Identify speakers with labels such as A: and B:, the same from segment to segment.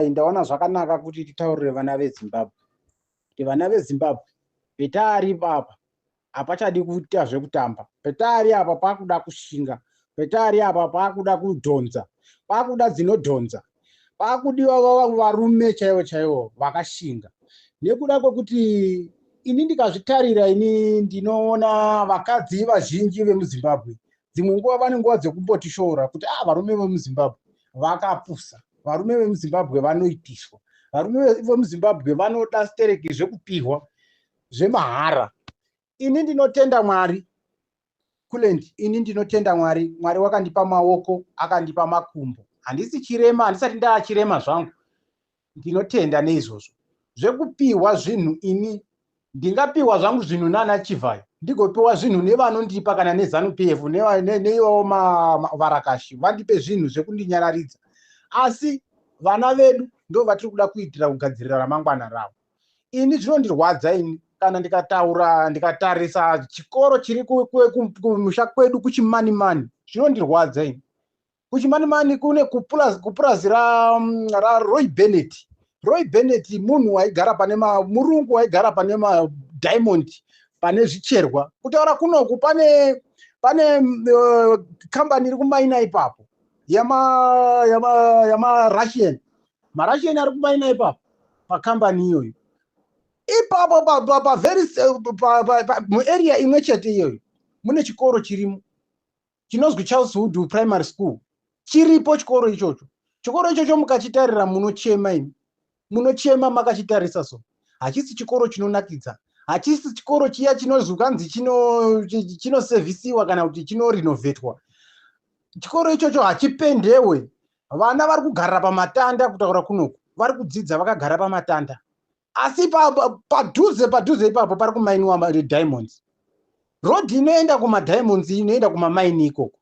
A: Ndaona zvakanaka kuti titaurire vana veZimbabwe kuti vana veZimbabwe, petari ipapa hapachadi kuita zvekutamba. Petari apa pakuda kushinga, petari apa pakuda kudhonza, pakuda dzinodhonza, pakudiwa varume chaivo chaivo vakashinga. Nekuda kwekuti ini ndikazvitarira, ini ndinoona vakadzi vazhinji vemuZimbabwe dzimwe nguva vane nguva dzekumbotishora kuti a ah, varume vemuZimbabwe vakapusa, varume vemuZimbabwe vanoitiswa, varume vemuZimbabwe vanoda stereki zvekupihwa zvemahara. Ini ndinotenda Mwari, Kulend, ini ndinotenda Mwari. Mwari wakandipa maoko, akandipa makumbo. Handisi chirema, handisati ndaachirema zvangu. Ndinotenda neizvozvo. Zvekupiwa zvinhu, ini ndingapiwa zvangu zvinhu nana Chivhayo, ndigopiwa zvinhu nevanondipa kana neZanu PF neivawo varakashi vandipe zvinhu zvekundinyararidza, asi vana vedu ndo vatiri kuda kuitira kugadzirira ramangwana ravo. Ini zvinondirwadza ini kana ndikataura, ndikatarisa chikoro chiri kumusha kwedu kuChimanimani. Zvinondirwadza ini. KuChimanimani kune kupurazi raRoy Bennett. Roy Bennett munhu waigara pane murungu waigara pane madiamond, pane zvicherwa. Kutaura kunoku pane kambani iri kumaina ipapo yamaRussian. MaRussian ari kumaina ipapo pakambani iyoyo ipapo pavery muarea imwe chete iyoyo mune chikoro chirimo chinozwi Charles Wood Primary School. Chiripo chikoro ichocho. Chikoro ichocho mukachitarira munochema, imi munochema makachitarisa. So hachisi chikoro chinonakidza, hachisi chikoro chiya chinozwi kanzi chinosevhisiwa kana kuti chinorinovetwa. Chikoro ichocho hachipendewe. Vana vari kugarira pamatanda. Kutaura kunoku vari kudzidza vakagara pamatanda, asi padhuze padhuze ipapo pari kumainiwa diamonds. Road inoenda kumadiamonds, inoenda kumamaini ikoko,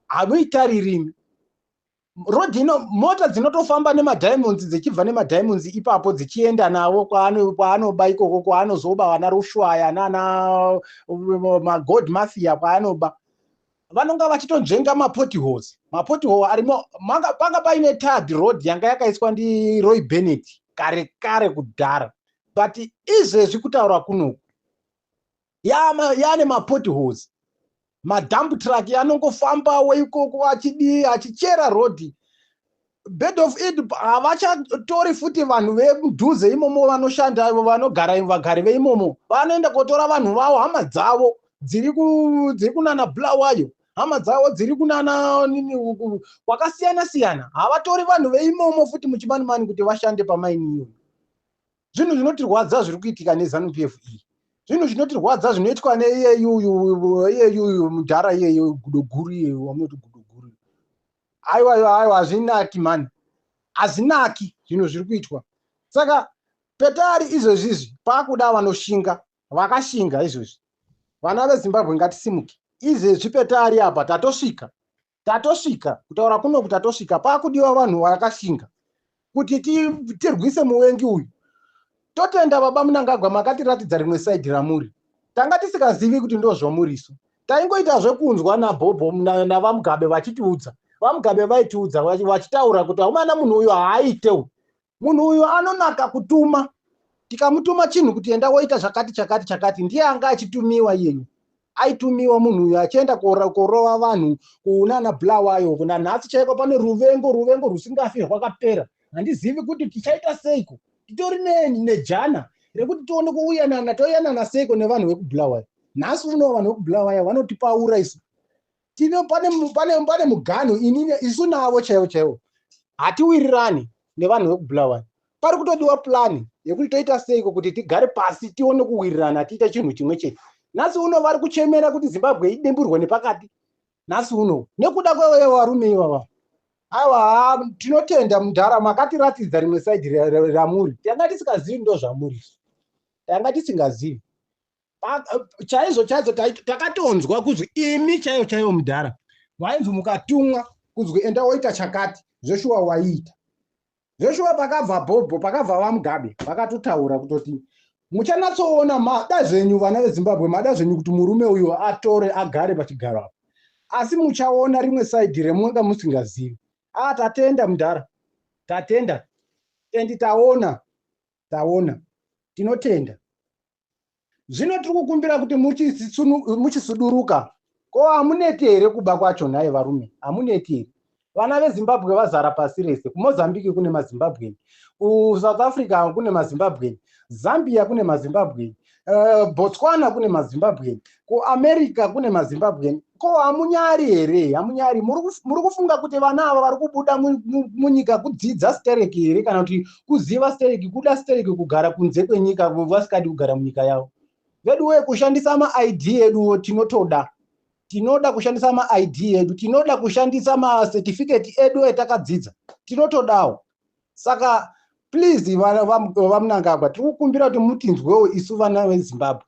A: hamuitaririmi road ino. Mota dzinotofamba nemadiamonds dzichibva nemadiamonds ipapo dzichienda navo kwaanoba ikoko, kwaanozoba vana Rushwaya nana magold mafia, kwaanoba vanonga vachitonzvenga mapotholes. Mapothole arimo. Panga paine tarred road yanga yakaiswa ndiRoy Bennett kare kare kudhara, but izvezvi kutaura kunoku yaane mapotholes. Madump truck anongofambawo ikoko achidii, achichera rodhi. Bed of it, havachatori futi vanhu vemudhuze imomo vanoshanda, vanogara, vagari veimomo. Vanoenda kotora vanhu vavo, hama dzavo dziri kunana Bulawayo, hama dzavo dziri kunana kwakasiyana siyana. Havatori vanhu veimomo futi muChimanimani kuti vashande pamaini iyoyo. Zvinhu zvinotirwadza zviri kuitika neZanu PF iyi. Zvinhu zvinotirwadza zvinoitwa neiyeyuyu, iyeyuyu mudhara iyeyu, gudo guru iyeyu wamunoti gudo guru. Aiwa, aiwa, aiwa, hazvinaki mani, hazvinaki zvinhu zviri kuitwa. Saka petari izvezvizvi paakuda vanoshinga, vakashinga. Izvezvi vana veZimbabwe ngatisimuke. Izvezvi petari apa tatosvika, tatosvika. Kutaura kunoku tatosvika. Paakudiwa vanhu vakashinga kuti tirwise muvengi uyu. Totenda baba Munangagwa, makatiratidza rimwe side ramuri. Tanga tisingazivi kuti ndo zvamuriso. Taingoita zvekunzwa nabhobho navaMugabe vachitiudza. VaMugabe vaitiudza vachitaura kuti haumana, munhu uyu haaite, munhu uyu anonaka kutuma. Tikamutuma chinhu kuti enda woita zvakati chakati chakati, ndiye anga achitumiwa iyeyu. Aitumiwa munhu uyu achienda korova vanhu kunana Bulawayo. Kuna nhasi chaiko pane ruvengo, ruvengo rusingafi rwakapera. Handizivi kuti tichaita seiko. Titori nejana rekuti tione kuuyanana, toyanana seiko nevanhu vekuBulawayo. Nhasi uno vanhu vekuBulawayo vanotipaura isu. Tine pane muganhu inini isu navo chaivo chaivo. Hatiwirirani nevanhu vekuBulawayo. Pari kutodiwa plan yekuti toita seiko kuti tigare pasi tione kuwirirana, tiite chinhu chimwe chete. Nhasi uno vari kuchemera kuti Zimbabwe idimburwe nepakati nhasi uno nekuda kwevarume ivava. Aiwa, tinotenda mudhara, makatiratidza rimwe side ramuri. Tanga tisingazivi ndo zvamuri, tanga tisingazivi chaizvo chaizvo. Takatonzwa kuzwi imi chaivo chaivo mudhara wainzi mukatumwa kuzwi enda woita chakati, zveshuwa waiita zveshuwa. Pakabva bhobho, pakabva vaMugabe, vakatotaura kutoti muchanatsoona. Mada zvenyu vana veZimbabwe, mada zvenyu kuti murume uyu atore agare pachigaro apa, asi muchaona rimwe side remunga musingazivi. A, tatenda mudhara, tatenda. And taona, taona, tinotenda. Zvino tiri kukumbira kuti muchisuduruka. Ko hamuneti here kuba kwacho nhaye varume? Hamuneti here? Vana veZimbabwe vazara pasi rese. KuMozambique kune maZimbabweni, kuSouth Africa kune maZimbabweni, Zambia kune maZimbabweni, Botswana kune maZimbabweni, kuAmerica kune maZimbabweni. Ko hamunyari here? Hamunyari? Muri kufunga kuti vana ava vari kubuda munyika kudzidza stereki here, kana kuti kuziva stereki, kuda stereki kugara kunze kwenyika, vasikadi kugara munyika yavo? Vedu wee, kushandisa maID eduwo tinotoda. Tinoda kushandisa maID edu, tinoda kushandisa macertificate edu etakadzidza, tinotodawo. Saka please, vaMnangagwa, tiri kukumbira kuti mutinzwewo isu vana veZimbabwe,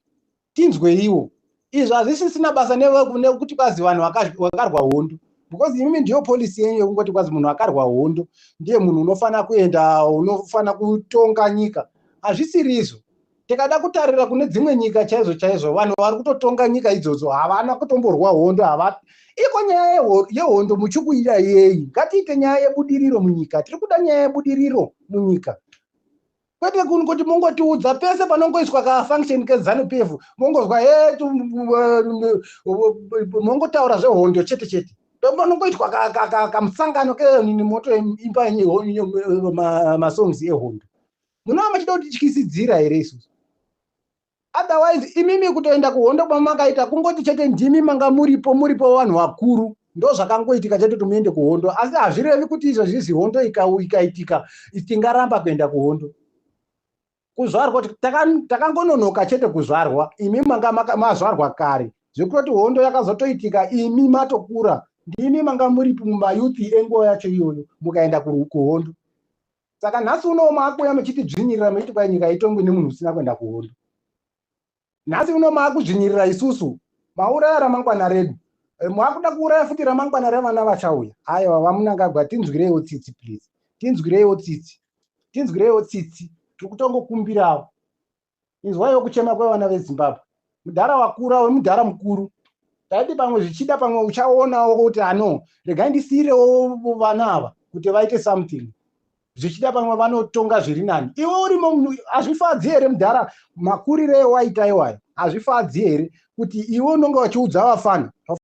A: tinzweiwo. Izvi hazvisisina basa nekuti kwazi vanhu vakarwa hondo, because imimi ndiyo policy yenyu yekungoti kwazi munhu akarwa hondo ndiye munhu unofanira kuenda, unofanira kutonga nyika. Hazvisirizvo. Tikada kutarira kune dzimwe nyika chaizvo chaizvo, vanhu vari kutotonga nyika idzodzo havana kutomborwa hondo. Hava iko nyaya yehondo muchikuida yei? Ngatiite nyaya yebudiriro munyika. Tiri kuda nyaya yebudiriro munyika, kwete kuti mungotiudza pese panongoiswa kafunction keZANU PF, mongozwa e mongotaura zvehondo chete chete. Panongoitwa kamusangano kenini, motoimba masongs ehondo. Munova muchida kutityisidzira here isusu? Otherwise imimi kutoenda kuhondo kwamakaita kungoti chete ndimi manga muripo, muripo vanhu vakuru, ndo zvakangoitika chete kuti muende kuhondo. Asi hazvirevi kuti izvozvizvi hondo ikaitika tingaramba kuenda kuhondo. Kuzvarwa takangononoka chete kuzvarwa. Imi manga mazvarwa kare, zvekutoti hondo yakazotoitika imi matokura. Ndimi manga muri mumayouth enguva yacho iyoyo, mukaenda kuhondo. Saka nhasi unowo maakuuya muchitidzvinyirira, muchiti kwai nyika itongwe nemunhu usina kuenda kuhondo. Nhasi uno maakudzvinyirira isusu, mauraya ramangwana redu. Maakuda kuuraya futi ramangwana revana vachauya. Aiwa, vaMnangagwa, tinzwireiwo tsitsi please, tinzwireiwo tsitsi, tinzwireiwo tsitsi. Tiri kutongokumbirawo, inzwaiwo kuchema kwevana veZimbabwe. Mudhara wakura, wemudhara mukuru, taiti pamwe zvichida pamwe uchaonawo kuti ano regai ndisiyirewo vana ava kuti vaite something, zvichida pamwe vanotonga zviri nani. Iwe urimo, hazvifadzi here mudhara, makurire waita iwayo? Hazvifadzi here kuti iwe unonge wachiudza vafana?